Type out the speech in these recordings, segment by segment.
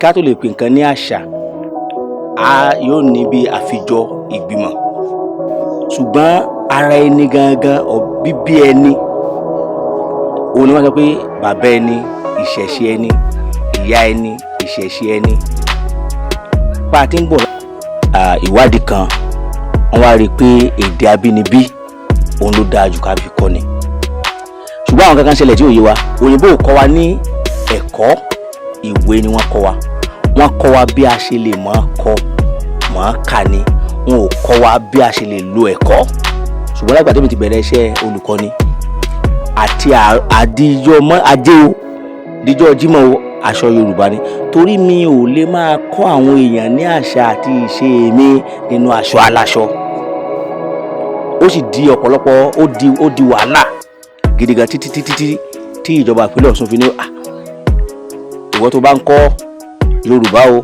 Ká tó lè pè nǹkan ní àṣà, a yóò ní bí àfijọ ìgbìmọ̀, ṣùgbọ́n ara ẹni gangan, bíbí ẹni, òun ni wọ́n sọ pé bàbá ẹni ìṣẹ̀ṣe ẹni, ìyá ẹni ìṣẹ̀ṣe ẹni. Bá a ti ń bọ̀, ìwádìí kan wọ́n wá rí i pé èdè abínibí òun ló dáa jù ká fi kọ́ ni. Ṣùgbọ́n àwọn kankan ṣẹlẹ̀ tí ò yé wa. Òyìnbó ò kọ́ wa ní ẹ̀kọ́ ìwé ni wọ́n kọ́ wa. Wọ́n kọ́ wa bí a ṣe lè mọ̀ kọ mọ̀ kà ni, wọn ò kọ́ wa bí a ṣe lè lo ẹ̀kọ́. Ṣùgbọ́n lágbà tẹ́mi ti bẹ̀rẹ̀ iṣẹ́ olùkọ́ni àti àdìjọ́ ajé o díjọ́ Jímọ̀ o, aṣọ Yorùbá ni, torí mi ò lè máa kọ́ àwọn èèyàn ní àṣà àti ìṣe mi nínú aṣọ aláṣọ. Ó sì di ọ̀pọ̀lọpọ̀, ó di wàhálà gidi gan títí títí tí ìjọba ìpínlẹ̀ Ọ̀ṣun fi ní, ìwọ tó bá ń kọ́ Yorùbá o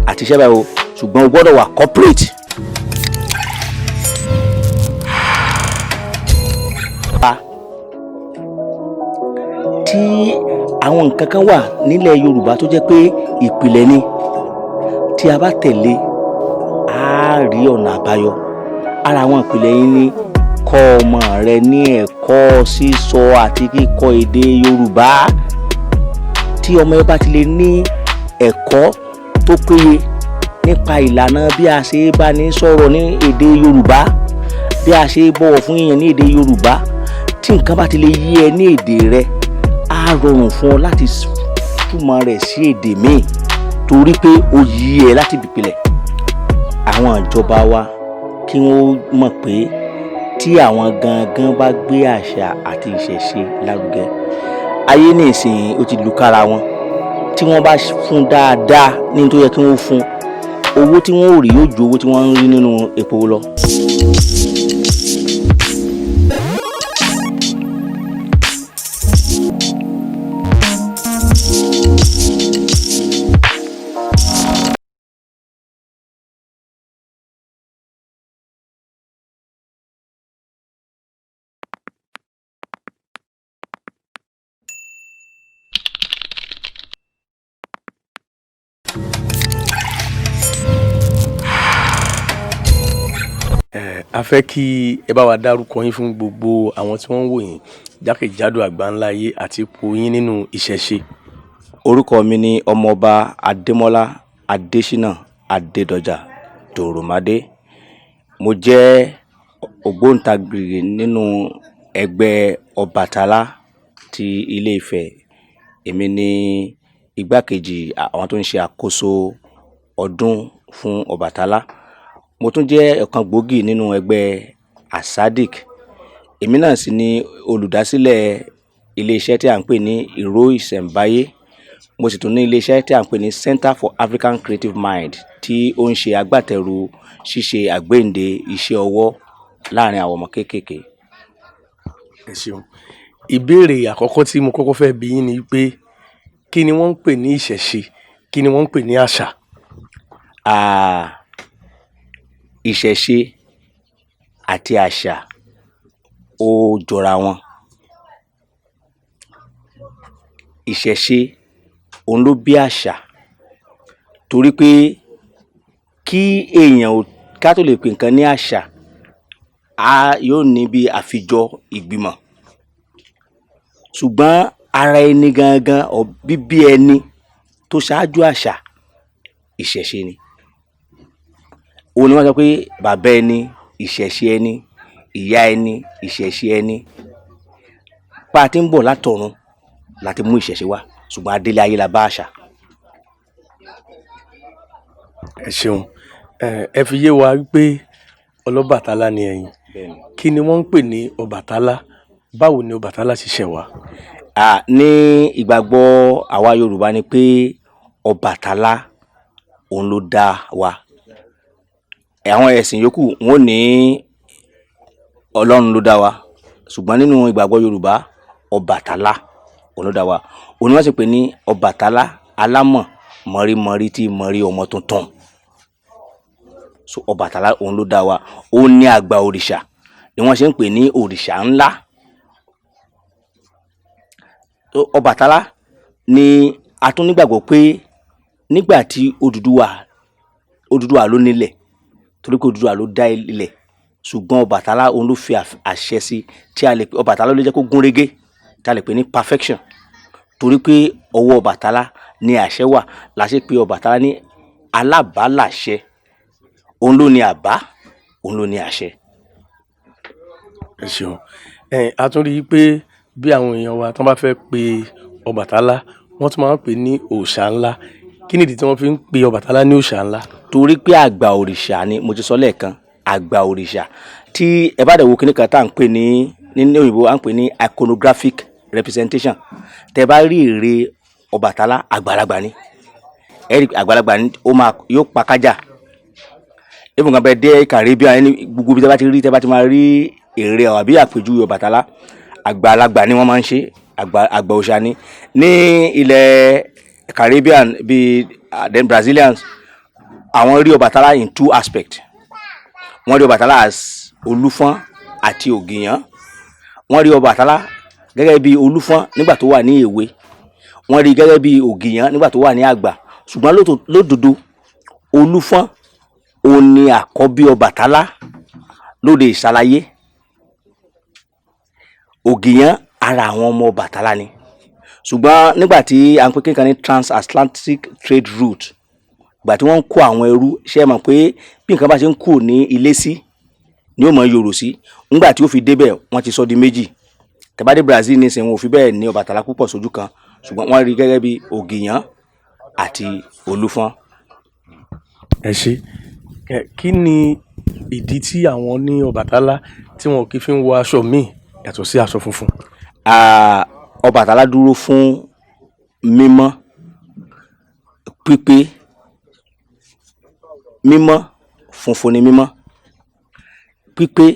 àti iṣẹ́ báyìí o, ṣùgbọ́n o gbọ́dọ̀ wà corporate. Tí àwọn nǹkan kan wà nílẹ̀ Yorùbá tó jẹ́ pé ìpìlẹ̀ ni, tí a bá tẹ̀lé, á rí ọ̀nà àbáyọ. Ara àwọn ìpìlẹ̀ yìí ni kọ́ ọmọ rẹ ní ẹ̀kọ́ sísọ àti kíkọ èdè Yorùbá. Tí ọmọ ẹ bá ti lè ní ẹ̀kọ́ tó péye nípa ìlànà bí a ṣe bá ní sọ̀rọ̀ ní èdè Yorùbá, bí a ṣe bọ̀wọ̀ fún èèyàn ní èdè Yorùbá, tí nǹkan bá ti lè yé ẹ ní èdè rẹ, á rọrùn fún ọ láti túmọ̀ rẹ̀ sí èdè míì, torí pé ó yí ẹ láti ìpìlẹ̀. Àwọn ìjọba wa, kí wọ́n mọ̀ pé tí àwọn gangan bá gbé àṣà àti ìṣẹ̀ṣe lárugẹ, ayé ní ìsìn ó ti lu kára wọn. Tí wọ́n bá fún dáadáa ní tó yẹ kí wọ́n fún, owó tí wọ́n ò rí yóò ju owó tí wọ́n ń rí nínú epo lọ. A fẹ́ kí ẹ bá wa dárúkọ yín fún gbogbo àwọn tí wọ́n ń wò yín jákèjádò àgbáńlá ayé àti ipò yín nínú ìṣẹ̀ṣe. Orúkọ mi ni Ọmọọba Adémọ́lá Adésínà Adédọjà Dòròmádé. Mo jẹ́ ògbóǹtarìgì nínú ẹgbẹ́ Ọbàtálá ti Ilé Ifẹ̀. Èmi ni igbákejì àwọn tó ń ṣe àkóso ọdún fún Ọbàtálá. Mo tún jẹ́ ọ̀kan gbòógì nínú ẹgbẹ́ Asadik. Èmi náà sì ni olùdásílẹ̀ iléeṣẹ́ tí à ń pè ní Ìró Ìṣẹ̀mbáyé. Mo sì tún ní iléeṣẹ́ tí à ń pè ní Center for African Creative Mind, tí ó ń ṣe agbátẹrù ṣíṣe àgbéǹde iṣẹ́ ọwọ́ láàrin àwọn ọmọ kéékèèké. Ẹ ṣeun. Ìbéèrè àkọ́kọ́ tí mo kọ́kọ́ fẹ́ bi yín ni pé, kí ni wọ́n ń pè ní ìṣẹ̀ṣe, kí ni wọ́n ń pè ní àṣà? Ìṣẹ̀ṣe àti àṣà ó jọra wọn. Ìṣẹ̀ṣe òun ló bí àṣà, torí pé kí èèyàn ò ká tó lè pè nǹkan ní àṣà, a yóò ní bí àfijọ ìgbìmọ̀, ṣùgbọ́n ara ẹni gangan, bíbí ẹni tó ṣáájú àṣà, ìṣẹ̀ṣe ni. Òun ni wọ́n sọ pé bàbá ẹni ìṣẹ̀ṣe ẹni, ìyá ẹni ìṣẹ̀ṣe ẹni. Bá a ti ń bọ̀ látọ̀run láti mú ìṣẹ̀ṣe wá, ṣùgbọ́n adélé ayé la bá àṣà. Ẹ ṣeun. Ẹ fi yé wa wípé Ọlọ́bàtálá ni ẹ̀yin. Kí ni wọ́n ń pè ní Ọbàtálá? Báwo ni Ọbàtálá ṣe ṣẹ̀ wá? Ní ìgbàgbọ́ àwa Yorùbá ni pé Ọbàtálá òun ló dá wa. Àwọn ẹ̀sìn yòókù wọ́n ní Ọlọ́run ló dá wa, ṣùgbọ́n nínú ìgbàgbọ́ Yorùbá, Ọbàtálá òun ló dá wa. Òun ni wọ́n sì pè ní Ọbàtálá alámọ̀ mọ̀rímọ̀rí tí mọ̀rí ọmọ tuntun. So Ọbàtálá òun ló dá wa, òun ní àgbà òrìṣà ni wọ́n ṣe ń pè ní òrìṣà ńlá. Ọbàtálá ni a tún nígbàgbọ́ pé Nígbà tí Odùduwà, Odùduwà ló nílẹ̀, torí pé Odùduwà ló dá ilẹ̀, ṣùgbọ́n Ọbàtálá òun ló fi àṣẹ sí, tí a lè pè Ọbàtálá ló jẹ́ kó gún régé, tí a lè pè ní perfection, torí pé ọwọ́ Ọbàtálá ní àṣẹ wà. La ṣe pé Ọbàtálá ní alábàálàṣẹ. Òun ló ní àbá, òun ló ní àṣẹ. Ẹ ṣeun. Ẹ a tún rí i pé bí àwọn èèyàn wa tó bá fẹ́ pe Ọbàtálá, wọ́n tún máa ń pè ní òòṣà ńlá. Kí nìdí tí wọ́n fi ń pe Ọbàtálá ní òòṣà ńlá? Torí pé àgbà òrìṣà ni. Mo ti sọ lẹ́ẹ̀kan, àgbà òrìṣà. Tí ẹ bá dẹ̀ wo kíní kan tá à ń pè ní nínú òyìnbó, à ń pè ní iconographic representation, tẹ bá rí ère Ọbàtálá, àgbàlagbà ni. Ẹ rí àgbàlagbà ni, ó máa yóò pa kájà. Even kan bẹ́ẹ̀ dé Caribbean, ẹni gbogbo bí tẹ bá ti rí, tẹ bá ti máa rí ère àbí àpèjúwe Ọbàtálá, àgbàlagbà ni wọ́n máa ń ṣe. Àgbà òòṣà ni ní ilẹ̀ Caribbean bíi then Brazilians. Àwọn rí Ọbàtálá in two aspects. Wọ́n rí Ọbàtálá as Olúfọ́n àti Ògìyàn. Wọ́n rí Ọbàtálá gẹ́gẹ́ bí Olúfọ́n nígbà tó wà ní èwe, wọ́n rí gẹ́gẹ́ bí Ògìyàn nígbà tó wà ní àgbà. Ṣùgbọ́n lódodo, Olúfọ́n òun ni àkọ́bí Ọbàtálá lóde ìsàlàyé. Ògìyàn, ara àwọn ọmọ Ọbàtálá ni. Ṣùgbọ́n nígbà tí à ń pè kíkan ní transatlantic trade route, ìgbà tí wọ́n ń kó àwọn ẹrú, ṣe é mọ̀ pé bí nǹkan bá ṣe ń kúrò ní ilé sí ni ó mọ̀ yòrò sí. Nígbà tí ó fi débẹ̀, wọ́n ti sọ di méjì. Tẹ́ bá dé Brazil nísìnyí, wọn ò fi bẹ́ẹ̀ ní Ọbàtálá púpọ̀ sójú kan, ṣùgbọ́n wọ́n rí gẹ́gẹ́ bí Ògìyàn àti Olúfọ́n. Ẹ ṣe. Ẹ kí ni ìdí tí àwọn ní Ọbàtálá tí wọn kì í fi ń wọ aṣọ míì yàtọ̀ sí aṣọ funfun? Ọbàtálá dúró fún mímọ́, pípé. Mímọ́, funfun ni mímọ́. Pípé,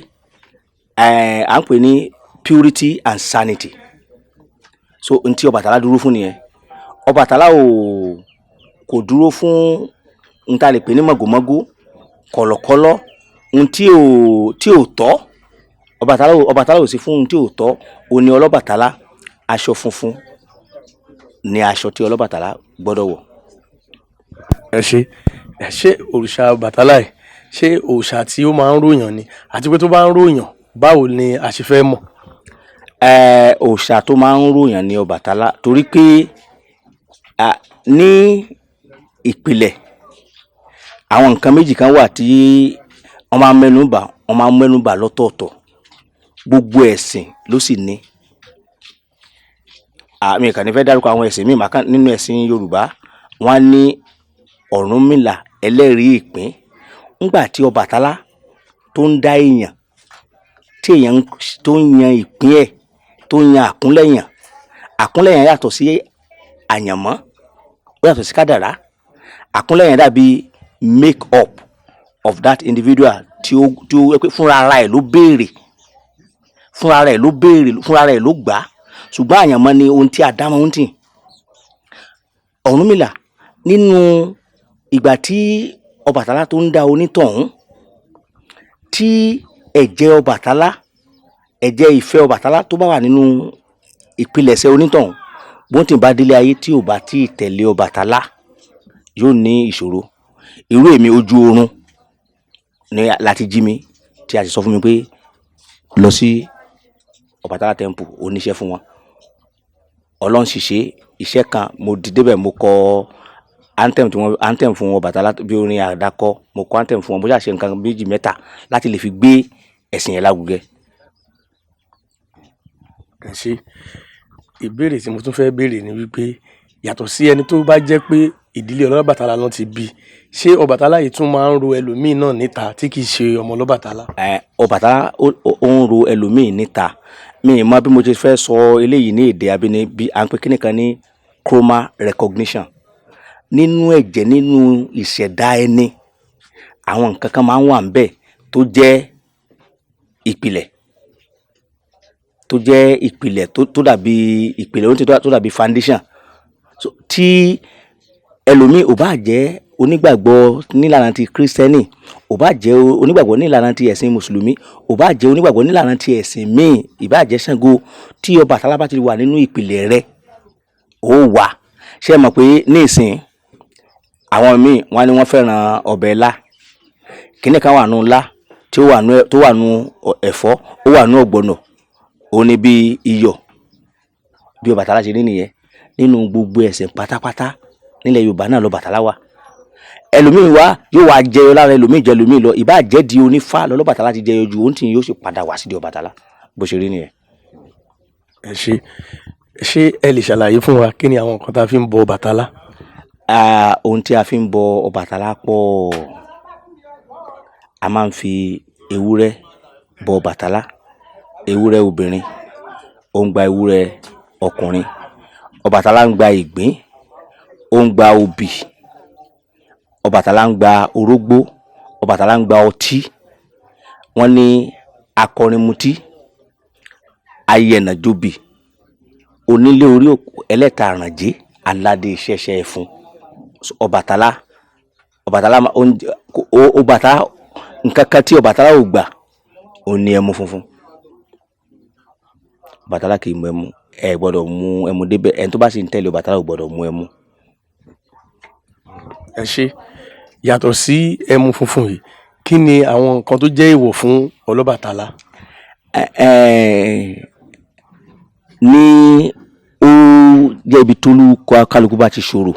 à ń pè ní purity and sanity. So n tí Ọbàtálá dúró fún nìyẹn. Ọbàtálá ò kò dúró fún n tá lè pè ní mọ̀gòmọ́gó, kọ̀lọ̀kọ́lọ́, n tí ò tọ́. Ọbàtálá ò sí fún n tí ò tọ́. Òun ni Ọlọ́bàtálá. Aṣọ funfun ni aṣọ tí Ọlọ́bàtálá gbọ́dọ̀ wọ̀. Ẹ ṣe. Ẹ ṣé, òrìṣà Ọbàtálá yìí, ṣé òòṣà tí ó máa ń ròyàn ni? Àti pé tó bá ń ròyàn, báwo ni a ṣe fẹ́ mọ̀? Ẹ, òòṣà tó máa ń ròyàn ní Ọbàtálá, torí pé ní ìpìlẹ̀, àwọn nǹkan méjì kan wà tí wọ́n máa ń mẹ́nu bà. Wọ́n máa ń mẹ́nu bà lọ́tọ̀ọ̀tọ̀. Gbogbo ẹ̀sìn ló sì ní. Àmì kàn ní fẹ́ dárúkọ àwọn ẹ̀sìn míì màkàn. Nínú ẹ̀sìn Yorùbá, wọ́n á ní Ọ̀rúnmìlà ẹlẹ́rìí ìpín. Ńgbà tí Ọbàtálá tó ń dá èèyàn, tí èèyàn tó ń yan ìpín ẹ̀, tó ń yan àkúnlẹ̀yàn. Àkúnlẹ̀yàn yàtọ̀ sí àyànmọ́, ó yàtọ̀ sí kádàrá. Àkúnlẹ̀yàn dàbí make up of that individual tí ó pé fúnra ara ẹ̀ ló béèrè, fúnra ara ẹ̀ ló béèrè, fúnra ara ẹ̀ ló gbà á. Ṣùgbọ́n àyànmọ́ ni ohun tí a dá mọ́ ń tì. Ọ̀rúnmìlà, nínú ìgbà tí Ọbàtálá tó ń dá onítọ̀hún, tí ẹ̀jẹ̀ Ọbàtálá, ẹ̀jẹ̀ ìfẹ́ Ọbàtálá tó bá wà nínú ìpilẹ̀ṣẹ̀ onítọ̀hún, bó tí bá délé ayé, tí ò bá tí ì tẹ̀lé Ọbàtálá, yóò ní ìṣòro. Irú èmi, ojú oorun ni láti jí mi, tí a sì sọ fún mi pé lọ sí Ọbàtálá temple, oníṣẹ́ fún wọn. Ọlọ́run sì ṣe iṣẹ́ kan. Mo di débẹ̀, mo kọ anthem tí wọ́n, anthem fún Ọbàtálá bí orin àdákọ. Mo kọ anthem fún wọn. Mo ṣáà ṣe nǹkan méjì mẹ́ta láti lè fi gbé ẹ̀sìn yẹn lárugẹ. Ẹ ṣé. Ìbéèrè tí mo tún fẹ́ béèrè ni wípé, yàtọ̀ sí ẹni tó bá jẹ́ pé ìdílé Ọlọ́bàtálá náà ti bí, ṣé Ọbàtálá yìí tún máa ń ro ẹlòmíì náà níta tí kì í ṣe ọmọ Ọlọ́bàtálá? Ẹ, Ọbàtálá ó ń ro ẹlòmíì níta. Mi ì mọ bí mo ti fẹ́ sọ eléyìí ní èdè abínibí. À ń pè kíní kan ní chroma recognition. Nínú ẹ̀jẹ̀, nínú ìṣẹ̀dá ẹni, àwọn nǹkan kan máa ń wà níbẹ̀ tó jẹ́ ìpìlẹ̀, tó jẹ́ ìpìlẹ̀, tó dàbí ìpìlẹ̀ ohun tó dàbí foundation. So tí ẹlòmíì ò bá jẹ́ onígbàgbọ́ nílànà ti Kírísítẹ́nì, ò bá jẹ́ onígbàgbọ́ nílànà ti ẹ̀sìn Mùsùlùmí, ò bá jẹ́ onígbàgbọ́ nílànà ti ẹ̀sìn míì, ìbá jẹ́ Ṣàngó, tí Ọbàtálá bá ti wà nínú ìpìlẹ̀ rẹ̀, ó wà. Ṣé ẹ mọ̀ pé ní ìsìn Àwọn míì wọ́n ní wọ́n fẹ́ràn ọbẹ̀ ilá. Kíní kan wà nù ilá tí ó wà nù, tó wà nù ẹ̀fọ́, ó wà nù ọ̀gbọ̀nọ̀, òun ni bí iyọ̀. Bí Ọbàtálá ṣe rí nìyẹn. Nínú gbogbo ẹ̀sìn pátápátá nílẹ̀ Yorùbá náà lọ́bàtálá wà. Ẹlòmíì wá yóò wá jẹyọ lára ẹlòmíì jẹ ẹlòmíì lọ. Ìbá jẹ́ di onífá lọ́lọ́bàtálá ti jẹyọ ju òun tí yóò sì padà wá sídìí Ọbàtálá. Bó ṣe rí nìyẹn. Ẹ ṣé. Ṣé ẹ lè ṣàlàyé fún wa kí ni àwọn nǹkan tá a fi ń bọ Ọbàtálá? Ohun tí a fi ń bọ Ọbàtálá pọ̀. A máa ń fi ewúrẹ́ bọ Ọbàtálá. Ewúrẹ́ obìnrin, ó ń gba ewúrẹ́ ọkùnrin. Ọbàtálá ń gba ìgbín, ó ń gba obì. Ọbàtálá ń gba orógbó. Ọbàtálá ń gba ọtí. Wọ́n ní akọrinmutí, ayẹ̀nàjobì, onílé orí òkú, ẹlẹ́ta àrànjé, aládé ìṣẹ̀ṣẹ̀ ẹ̀fun. Ọbàtálá, Ọbàtálá, Ọbàtálá, nǹkan kan tí Ọbàtálá ò gbà, òun ní ẹmu funfun. Ọbàtálá kì í mu ẹmu. Ẹ gbọ́dọ̀ mú ẹmu débẹ̀. Ẹni tó bá sì ń tẹ̀lé Ọbàtálá ò gbọ́dọ̀ mu ẹmu. Ẹ ṣé. Yàtọ̀ sí ẹmu funfun yìí, kí ni àwọn nǹkan tó jẹ́ èèwọ̀ fún Ọlọ́bàtálá? Ní ó jẹ́ ibi tó kálukú bá ti ṣòro.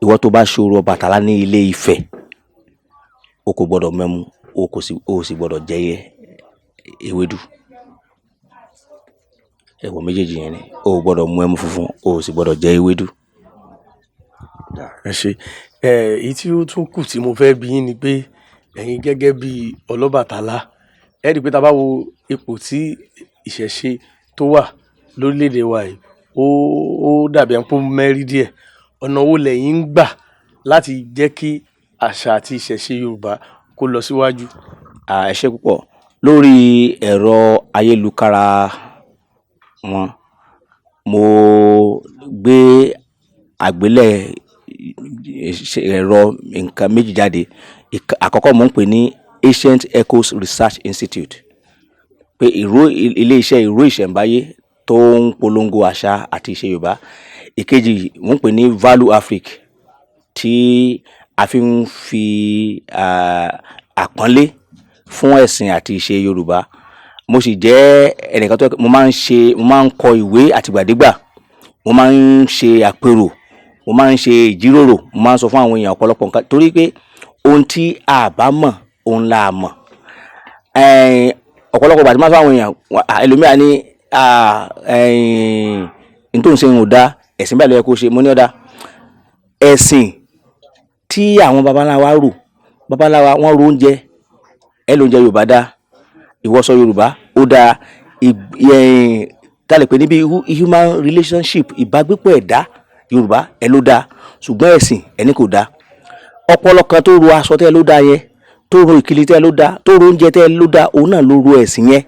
Ìwọ tó bá ṣòro Ọbàtálá ní ilé Ifẹ̀, o kò gbọ́dọ̀ mẹ́mu, o sì gbọ́dọ̀ jẹ ewédú. Èèwọ̀ méjèèjì yẹn ni. O ò gbọ́dọ̀ mu ẹmu funfun, o sì gbọ́dọ̀ jẹ ewédú. Ẹ ṣé. Èyí tí ó tún kù tí mo fẹ́ bi yín ni pé ẹ̀yin gẹ́gẹ́ bí Ọlọ́bàtálá, ẹ rí i pé tá a bá wo ipò tí ìṣẹ̀ṣe tó wà lórílẹ̀-èdè wa yìí, ó dàbí ẹni pé ó mẹ́rí díẹ̀. Ọ̀nà wo lẹ̀yin ń gbà láti jẹ́ kí àṣà àti ìṣẹ̀ṣe Yorùbá kó lọ síwájú? Ẹ ṣé púpọ̀. Lórí ẹ̀rọ ayélukára wọn, mo gbé àgbélẹ̀ ẹ̀rọ nǹkan méjì jáde. Àkọ́kọ́ mo ń pè ní Ancient Echoes Research Institute, pé ìró ilé iṣẹ́ ìró ìṣẹ̀mbáyé tó ń polongo àṣà àti ìṣe Yorùbá. Ìkejì mo ń pè ní Value Africa, tí a fi ń fi àpọ́nlé fún ẹ̀sìn àti ìṣe Yorùbá. Mo sì jẹ́ ẹnìkan tó mo máa ń ṣe, mo máa ń kọ ìwé àtìgbàdégbà, mo máa ń ṣe àpérò, mo máa ń ṣe ìjíròrò, mo máa ń sọ fún àwọn èèyàn ọ̀pọ̀lọpọ̀ nǹkan, torí pé ohun tí a bá mọ̀, òun la mọ̀. Ọ̀pọ̀lọpọ̀ ìgbà tí mo máa ń sọ fún àwọn èèyàn, ẹlòmíràn ní, n tó ń ṣe ń ò dá, ẹ̀sìn báyìí ló yẹ kó ṣe. Mo ní ó dá. Ẹ̀sìn tí àwọn baba ńlá wa rò, baba ńlá wa wọ́n ro oúnjẹ, ẹ lóúnjẹ Yorùbá dá, ìwọṣọ Yorùbá ó dá, tá lè pè níbi human relationship, ìbágbépọ̀ ẹ̀dá Yorùbá ẹ ló dá, ṣùgbọ́n ẹ̀sìn ẹni kò dá. Ọpọlọ kan tó ro aṣọ tẹ́ ló dá yẹn, tó ro ìkìlì tẹ́ ló dá, tó ro oúnjẹ tẹ́ ló dá, òun náà ló ro ẹ̀sìn yẹn.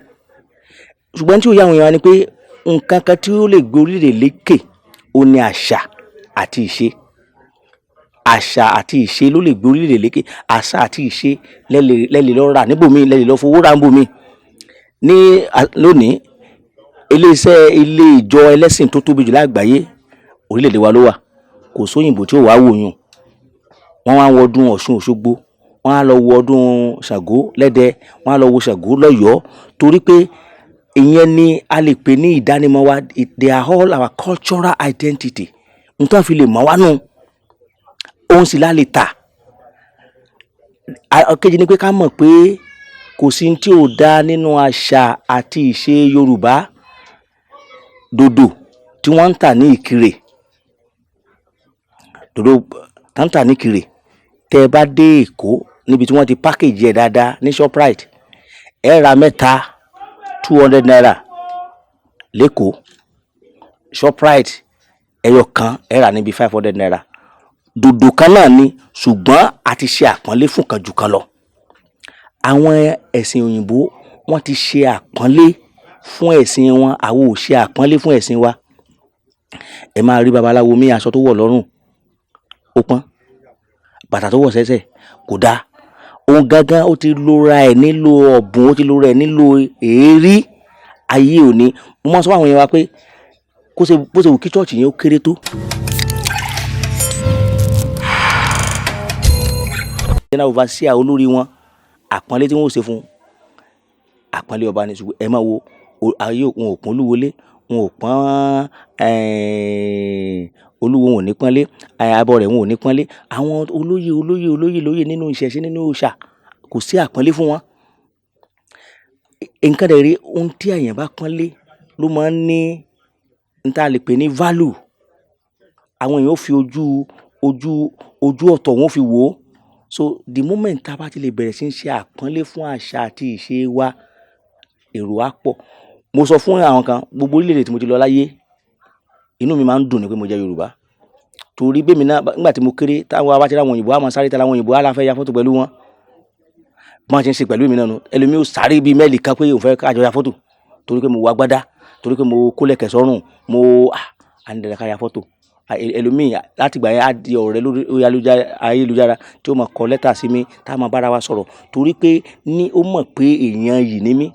Ṣùgbọ́n tí ó yà àwọn èèyàn ni pé nǹkan kan tí ó lè gbé orílẹ̀-èdè lékè, ó ní àṣà àti ìṣe. Àṣà àti ìṣe ló lè gbé orílẹ̀-èdè lékè. Àṣà àti ìṣe lẹ́lẹ̀ lọ rà níbòmí, lẹ́lẹ̀ lọ fowó rà níbòmí. Ní lónìí, ilé iṣẹ́ ilé ìjọ ẹlẹ́sìn tó tóbi jù lágbàáyé, orílẹ̀-èdè wa ló wà. Kò sóyìnbó tí ó wá wò yùn. Wọ́n wá ń wo ọdún Ọ̀ṣun Òṣogbo, wọ́n á lọ wo ọdún Ṣàngó lẹ́dẹ, wọ́n á lọ wo Ṣàngó lọ́yọ̀ọ́, torí pé ìyẹn ni a lè pè ní ìdánimọ̀ wa. They are all our cultural identity. N tó fi lè mọ̀ wá nù, òun sì la lè tà. Kejì ni pé ká mọ̀ pé kò sí tí ò dá nínú àṣà àti ìṣe Yorùbá. Dòdò tí wọ́n ń tà ní Ìkirè, dòdò tá ń tà ní Ìkirè, tẹ́ ẹ bá dé Èkó níbi tí wọ́n ti package ẹ̀ dáadáa ní Shoprite, ẹ ra mẹ́ta 200 naira l'Ékòó. Shoprite, ẹyọ kan ẹ rà níbi 500 naira. Dòdò kan náà ni, ṣùgbọ́n a ti ṣe àpọ́nlé fún kan jù kan lọ. Àwọn ẹ̀sìn òyìnbó wọ́n ti ṣe àpọ́nlé fún ẹ̀sìn wọn, àwa ò ṣe àpọ́nlé fún ẹ̀sìn wa. Ẹ máa rí babaláwo míì, aṣọ tó wọ̀ lọ́rùn ó pọ́n, bàtà tó wọ̀ sẹ́sẹ̀ kò dáa. Òun gangan ó ti lora ẹ̀ nílò ọ̀bùn, ó ti lora ẹ̀ nílò èérí ayé òní. Mo máa ń sọ fún àwọn èèyàn wa pé kó ṣe bó ṣe wù kí church yẹn ó kéré tó. General overseer olórí wọn, àpọ́nlé tí wọ́n ó ṣe fún àpọ́nlé ọba ni. Ṣùgbọ́n ẹ máa wo ayé, wọn ò pọ́n Olúwo lé, wọn ò pọ́n Olúwo, wọn ò ní pọ́nlé abọ́ rẹ̀, wọn ò ní pọ́nlé àwọn olóyè olóyè olóyè lóyè nínú ìṣẹ̀ṣe, nínú òòṣà, kò sí àpọ́nlé fún wọn. Nǹkan dẹ̀ rí, ohun tí èèyàn bá pọ́nlé ló máa ń ní n tá lè pè ní value. Àwọn èèyàn ó fi ojú ojú ojú ọ̀tọ̀ wọn ó fi wò ó. So the moment tá a bá ti lè bẹ̀rẹ̀ sí ní ṣe àpọ́nlé fún àṣà àti ìṣe wa, èrò á pọ̀. Mo sọ fún àwọn kan, gbogbo orílẹ̀-èdè tí mo ti lọ láyé, inú mi máa ń dùn ní pé mo jẹ́ Yorùbá, torí bẹ́ẹ̀ mi náà nígbà tí mo kéré, táwọn bá ti rí àwọn òyìnbó, á máa sáré tẹ̀lé àwọn òyìnbó, á la fẹ́ ya fọ́tò pẹ̀lú wọn. Bí wọ́n ti ń ṣe pẹ̀lú mi náà nu, ẹlòmíì ó sáré bíi mẹ́ẹ̀lì kan pé òun fẹ́ kájọ ya fọ́tò, torí pé mo wọ agbádá, torí pé mo kólẹ̀kẹ̀ sọ́rùn, mo à ní dandan ká ya fọ́tò. Ẹlòmíì láti ìgbà yẹn á di ọ̀rẹ́ lórí ayélujára tí ó máa kọ lẹ́tà sí mi, tá a máa bára wa sọ̀rọ̀, torí pé ní ó mọ̀ pé èèyàn yìí ni mí.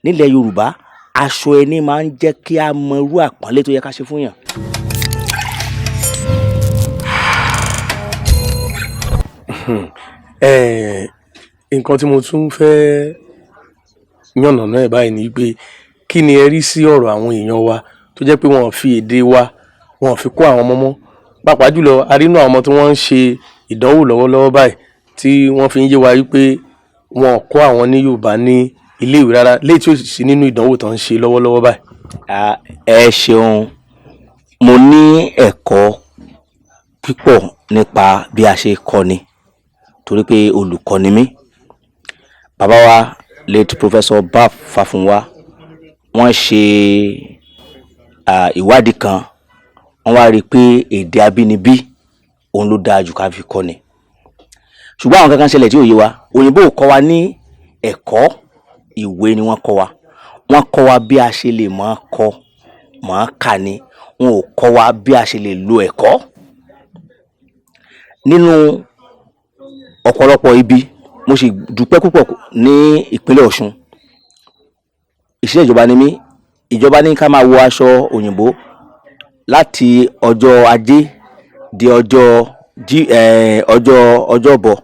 Nílẹ̀ Yorùbá, aṣọ ẹni máa ń jẹ́ kí a mọ irú àpọ́nlé tó yẹ ká ṣe fún yàn. Nǹkan tí mo tún fẹ́ yànnàná ẹ̀ báyìí ni pé, kí ni ẹ rí sí ọ̀rọ̀ àwọn èèyàn wa tó jẹ́ pé wọ́n fi èdè wa, wọ́n fi kó àwọn ọmọ mọ́? Pàápàá jùlọ, a rí inú àwọn ọmọ tí wọ́n ń ṣe ìdánwò lọ́wọ́lọ́wọ́ báyìí tí wọ́n fi ń yé wa wípé wọn ò kọ́ àwọn ní Yorùbá ní iléèwé rárá, léyìí tí ó sì sí nínú ìdánwò tó ń ṣe lọ́wọ́lọ́wọ́ báyìí. Ẹ ṣeun. Mo ní ẹ̀kọ́ púpọ̀ nípa bí a ṣe kọ́ni, torí pé olùkọ́ ni mí. Bàbá wa, late Professor Bab Fáfúnwá, wọ́n ṣe ìwádìí kan, wọ́n wá rí i pé èdè abínibí òun ló dáa jù ká fi kọ́ni. Ṣùgbọ́n àwọn kankan ṣẹlẹ̀ tí ò yé wa. Òyìnbó ò kọ́ wa ní ẹ̀kọ́ ìwé ni wọ́n kọ́ wa. Wọ́n kọ́ wa bí a ṣe lè máa kọ, máa kà ni. Wọn ò kọ́ wa bí a ṣe lè lo ẹ̀kọ́. Nínú ọ̀pọ̀lọpọ̀ ibi, mo sì dúpẹ́ púpọ̀ ní ìpínlẹ̀ Ọ̀ṣun. Ìṣe ìjọba ni mí. Ìjọba ní ká máa wọ aṣọ òyìnbó láti ọjọ́ Ajé di ọjọ́ jí ọjọ́ Ọjọ́bọ̀,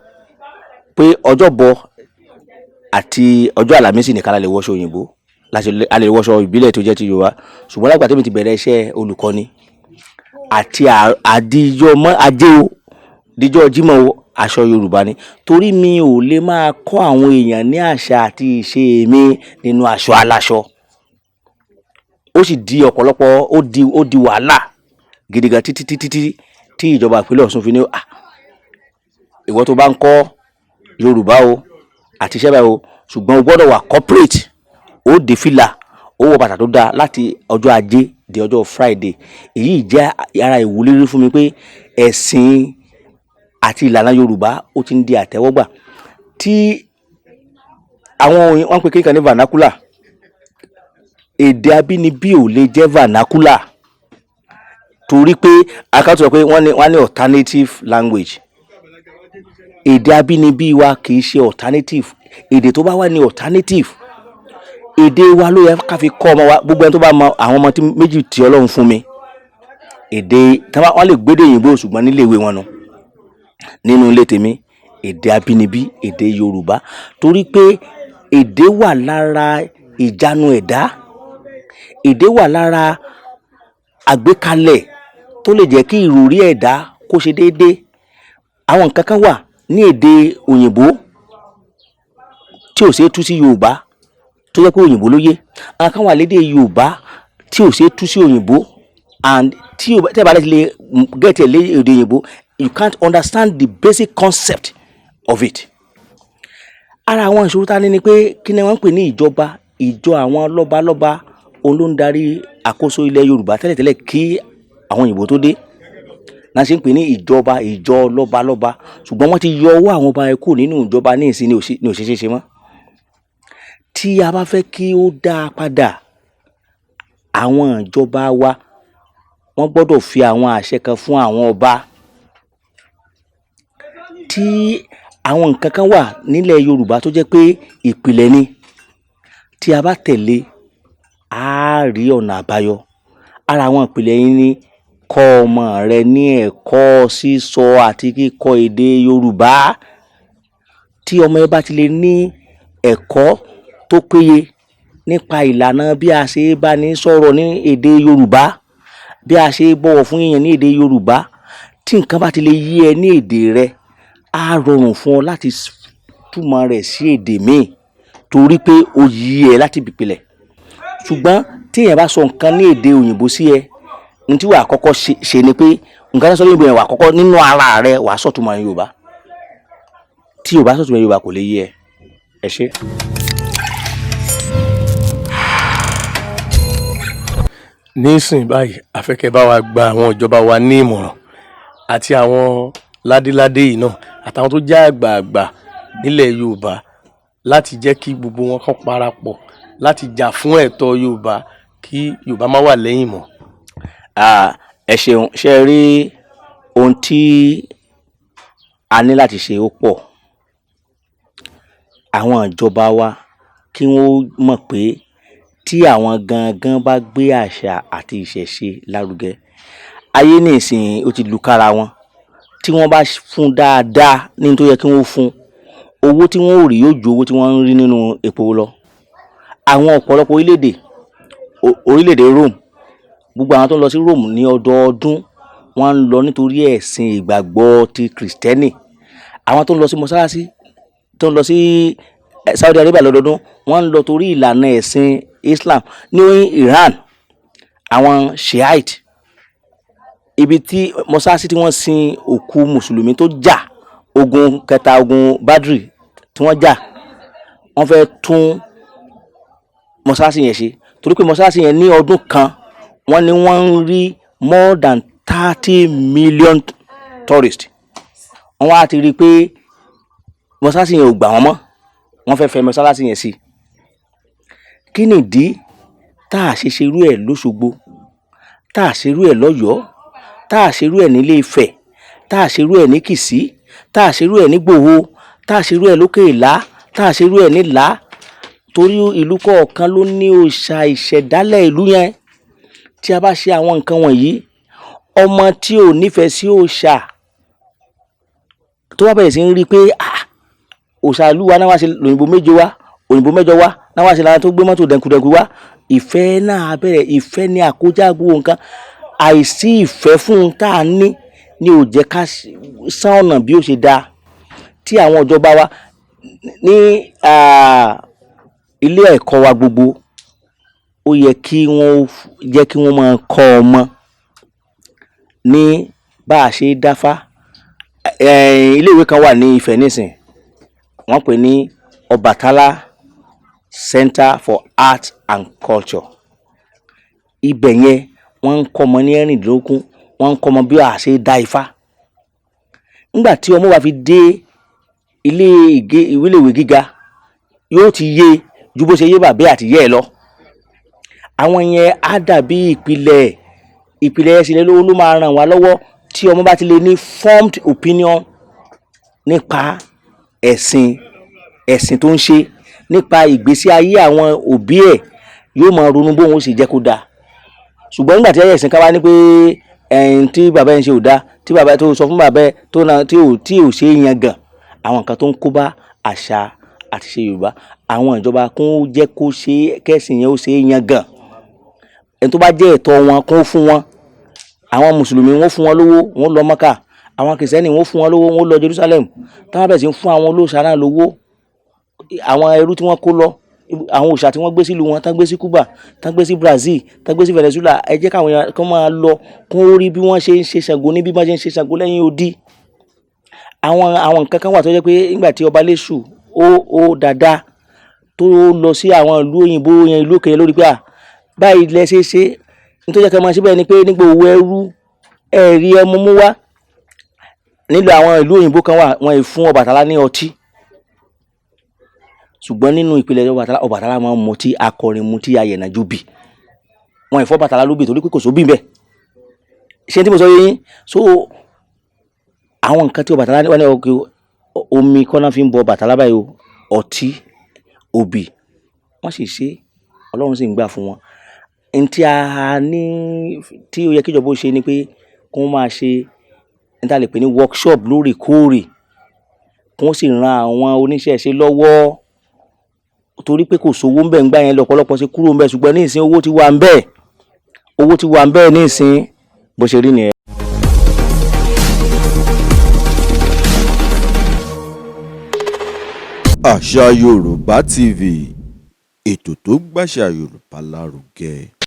pé Ọjọ́bọ̀ àti ọjọ́ Àlàmísì nìkan la lè wọṣọ òyìnbó, a lè wọṣọ ìbílẹ̀ tó jẹ́ ti Yorùbá. Ṣùgbọ́n lágbà tẹ́mi ti bẹ̀rẹ̀ iṣẹ́ olùkọ́ni àti àdìjọ́ mọ́ Ajé o díjọ́ Jímọ̀ o, aṣọ Yorùbá ni, torí mi ò lè máa kọ́ àwọn èèyàn ní àṣà àti ìṣe mi nínú aṣọ aláṣọ. Ó sì di ọ̀pọ̀lọpọ̀, ó di wàhálà gidi gan títí títí tí ìjọba ìpínlẹ̀ Ọ̀ṣun fi ní, ìwọ tó bá ń kọ́ Yorùbá o àti iṣẹ́ báyìí o, ṣùgbọ́n o gbọ́dọ̀ wà corporate, ó dé fìlà, ó wọ bàtà tó dáa láti ọjọ́ Ajé di ọjọ́ Friday. Èyí jẹ́ ara ìwúlérí fún mi pé ẹ̀sìn àti ìlànà Yorùbá ó ti ń di àtẹ́wọ́gbà. Tí àwọn wọ́n ń pè kíkan ní vernacular, èdè abínibí ò lè jẹ́ vernacular, torí pé akátó sọ pé wọ́n ní alternative language. Èdè abínibí wa kì í ṣe alternative. Èdè tó bá wà ní alternative, èdè wa ló yẹ ká fi kọ́ ọmọ wa. Gbogbo ẹni tó bá mọ àwọn ọmọ tí méjì tí Ọlọ́run fún mi, èdè wọ́n lè gbédè òyìnbó, ṣùgbọ́n nílé ìwé wọn nu, nínú ilé tèmi, èdè abínibí, èdè Yorùbá, torí pé èdè wà lára ìjánu ẹ̀dá, èdè wà lára àgbékalẹ̀ tó lè jẹ́ kí ìròrí ẹ̀dá kó ṣe déédéé. Àwọn nǹkan kan wà ní èdè òyìnbó tí ò ṣeé tú sí Yorùbá, tó jẹ́ pé òyìnbó ló yé. Àwọn kan wà lédè Yorùbá tí ò ṣeé tú sí òyìnbó, and tí o tẹ́ bá lè get ẹ̀ lé èdè òyìnbó, you can't understand the basic concept of it. Ara àwọn ìṣòro tá a ní ni pé, kí ni wọ́n ń pè ní ìjọba? Ìjọ àwọn lọ́balọ́ba òun ló ń darí àkóso ilẹ̀ Yorùbá tẹ́lẹ̀tẹ́lẹ̀ kí àwọn òyìnbó tó dé, náà ṣe ń pè ní ìjọba ìjọ lọ́balọ́ba. Ṣùgbọ́n wọ́n ti yọ ọwọ́ àwọn ọba yẹn kúrò nínú ìjọba ní ìsìn, ní ò ṣe ṣe mọ́. Tí a bá fẹ́ kí ó dáa padà, àwọn ìjọba wa, wọ́n gbọ́dọ̀ fi àwọn àṣẹ kan fún àwọn ọba. Tí àwọn nǹkan kan wà nílẹ̀ Yorùbá tó jẹ́ pé ìpìlẹ̀ ni, tí a bá tẹ̀lé, á rí ọ̀nà àbáyọ. Ara àwọn ìpìlẹ̀ yìí ni Kọ́ ọmọ rẹ ní ẹ̀kọ́ sísọ àti kíkọ èdè Yorùbá. Tí ọmọ ẹ bá ti lè ní ẹ̀kọ́ tó péye nípa ìlànà bí a ṣe bá ní sọ̀rọ̀ ní èdè Yorùbá, bí a ṣe bọ̀wọ̀ fún èèyàn ní èdè Yorùbá, tí nǹkan bá ti lè yé ẹ ní èdè rẹ, á rọrùn fún ọ láti túmọ̀ rẹ̀ sí èdè míì torí pé ó yé ẹ láti ìpìlẹ̀. Ṣùgbọ́n tí èèyàn bá sọ nǹkan ní èdè òyìnbó sí ẹ, ní tí wàá kọ́kọ́ ṣe ni pé nǹkan tó sọ lóyìnbó yẹn, wàá kọ́kọ́ nínú ara rẹ wàá sọ̀túnmọ̀ Yorùbá. Tí Yorùbá sọ̀túnmọ̀ Yorùbá kò lè yé ẹ. Ẹ ṣé. Nísìn báyìí, a fẹ́ kẹ́ bá wa gba àwọn ìjọba wa ní ìmọ̀ràn àti àwọn ládéládé yìí náà àtàwọn tó jẹ́ àgbààgbà nílẹ̀ Yorùbá láti jẹ́ kí gbogbo wọn kàn parapọ̀ láti jà fún ẹ̀tọ́ Yorùbá kí Yorùbá má wà lẹ́yìn mọ́. Ẹ ṣeun. Ṣe rí ohun tí a ní láti ṣe ó pọ̀. Àwọn ìjọba wa kí wọ́n mọ̀ pé tí àwọn gangan bá gbé àṣà àti ìṣẹ̀ṣe lárugẹ, ayé ní ìsìn ó ti lu kára wọn. Tí wọ́n bá fún dáadáa ní tó yẹ kí wọ́n fún, owó tí wọ́n ò rí yóò ju owó tí wọ́n ń rí nínú epo lọ. Àwọn ọ̀pọ̀lọpọ̀ orílẹ̀-èdè, orílẹ̀-èdè Rome, gbogbo àwọn tó ń lọ sí Rome ní ọdọọdún, wọ́n ń lọ nítorí ẹ̀sìn ìgbàgbọ́ ti Kìrìsìtẹ́nì. Àwọn tó ń lọ sí mọ́sálásí, tó ń lọ sí Saudi Arabia lọ́dọọdún, wọ́n ń lọ torí ìlànà ẹ̀sìn Islam. Ní Iran, àwọn Shiite, ibi tí mọ́sálásí tí wọ́n sin òkú mùsùlùmí tó jà ogun kẹta, ogun Badri tí wọ́n jà, wọ́n fẹ́ tún mọ́sálásí yẹn ṣe torí pé mọ́sálásí yẹn ní ọdún kan wọ́n ní wọ́n ń rí more than 30 million tourists. Wọ́n wá ti rí i pé mọ́sálásí yẹn ò gbà wọ́n mọ́, wọ́n fẹ́ fẹ̀ mọ́sálásí yẹn sí. Kí nìdí tá a ṣe ṣerú ẹ̀ lóṣogbo, tá a ṣerú ẹ̀ lọ́yọ̀ọ́, tá a ṣerú ẹ̀ nílé Ifẹ̀, tá a ṣerú ẹ̀ ní Kìsí, tá a ṣerú ẹ̀ ní Gbòho, tá a ṣerú ẹ̀ lókè Ìlá, tá a ṣerú ẹ̀ nílá? Torí ìlú kọ̀ọ̀kan ló ní òòṣà ìṣẹ̀dálẹ̀ ìlú yẹn. Tí a bá ṣe àwọn nǹkan wọ̀nyí, ọmọ tí ò nífẹ̀ẹ́ sí òòṣà tó bá bẹ̀rẹ̀ sí ń rí i pé òòṣà ìlú wa náà wá ṣe lòyìnbó méje wá, òyìnbó mẹ́jọ wá náà wá ṣe lára tó gbé mọ́tò dẹ̀nkudẹ̀nku wá, ìfẹ́ náà bẹ̀rẹ̀. Ìfẹ́ ní àkójá gbogbo nǹkan. Àìsí ìfẹ́ fún un tá a ní ni ò jẹ́ ká sán ọ̀nà bí ó ṣe dáa. Tí àwọn ìjọba wa ní ilé ẹ̀kọ́ wa gbogbo, ó yẹ kí wọ́n jẹ́ kí wọ́n máa kọ́ ọmọ ní bá a ṣe dáfá. Ilé ìwé kan wà ní Ifẹ̀ nísìn, wọ́n pè ní Ọbàtálá Center for Art and Culture. Ibẹ̀ yẹn wọ́n ń kọ́ ọmọ ní 16, wọ́n ń kọ́ ọmọ bí a ṣe dá ifá. Nígbà tí ọmọ wa fi dé ilé ìwé gíga, yóò ti yé ju bó ṣe yé bàbá àti ìyá ẹ̀ lọ. Àwọn yẹn á dàbí ìpìlẹ̀. Ìpìlẹ̀ ẹ̀sìn ló máa ràn wá lọ́wọ́. Tí ọmọ bá ti lè ní formed opinion nípa ẹ̀sìn tó ń ṣe, nípa ìgbésí ayé àwọn òbí ẹ̀, yóò máa ronú bóun ó sì jẹ́ kó dáa. Ṣùgbọ́n nígbà tí ẹ̀sìn ká wá ní pé ẹ̀yìn tí bàbá ẹ̀ ń ṣe ò dáa, tí bàbá tó sọ fún bàbá ẹ̀ tó náà tí ò ṣe é yan gàn, àwọn nǹkan tó ń kó bá àṣà àti ìṣe Yorùbá. Àwọn ìjọba kó jẹ́ kó ṣe kẹ́sìn yẹn ó ṣe é yan gàn. Ẹni tó bá jẹ́ ẹ̀tọ́ wọn kó fún wọn. Àwọn mùsùlùmí, wọ́n fún wọn lówó, wọ́n lọ Mọ́kà. Àwọn kìrìsìtẹ́nì, wọ́n fún wọn lówó, wọ́n lọ Jerusalem. Táwọn bẹ̀rẹ̀ sí ń fún àwọn olóòṣà náà lówó, àwọn ẹrú tí wọ́n kó lọ, àwọn òòṣà tí wọ́n gbé sílùú wọn, tán gbé sí Cuba, tán gbé sí Brazil, tán gbé sí Venezuela, ẹ jẹ́ káwọn èèyàn kán máa lọ kó rí bí wọ́n ṣe ń ṣe Ṣàngó ní bí wọ́n ṣe ń ṣe Ṣàngó lẹ́yìn odi. Àwọn nǹkan kan wà tó jẹ́ pé nígbà tí ọba Léṣù ó dáadáa tó lọ sí àwọn ìlú òyìnbó yẹn, ìlú òkèèrè, lórí pé à báyìí lẹ ṣe ṣe, nítorí jẹ́ kí ẹ máa ṣe bẹ́ẹ̀ ni pé nígbà òwò ẹrú ẹ̀rí ẹmu mú wá nílò. Àwọn ìlú òyìnbó kan wà, wọ́n ì fún Ọbàtálá ní ọtí, ṣùgbọ́n nínú ìpìlẹ̀ Ọbàtálá, Ọbàtálá máa ń mutí, akọrin mutí, ayẹ̀nàjú bì. Wọ́n ì fún Ọbàtálá lóbì torí pé kò sóbì bẹ́ẹ̀. Ṣé tí mo sọ yé yín? So àwọn nǹkan tí Ọbàtálá ní wọ́n ní ọkọ̀ omi kọ́ná fi ń bọ Ọbàtálá báyìí o, ọtí, obì, wọ́n sì ṣe, Ọlọ́run sì ń gbà fún wọn. N tí a ní tí ó yẹ kí ìjọba ó ṣe ni pé Kó máa ṣe ní tá a lè pè ní workshop lóòrèkóòrè, kó sì ran àwọn oníṣẹ̀ṣe lọ́wọ́, torí pé kò sówó ńbẹ̀ ńgbà yẹn lọ́pọ̀lọpọ̀ ṣe kúrò ńbẹ̀. Ṣùgbọ́n ní ìsìn, owó ti wà ńbẹ̀, owó ti wà ńbẹ̀ ní ìsìn. Bó ṣe rí nìyẹn. Àṣà Yorùbá TV, ètò tó ń gbàṣà Yorùbá lárugẹ.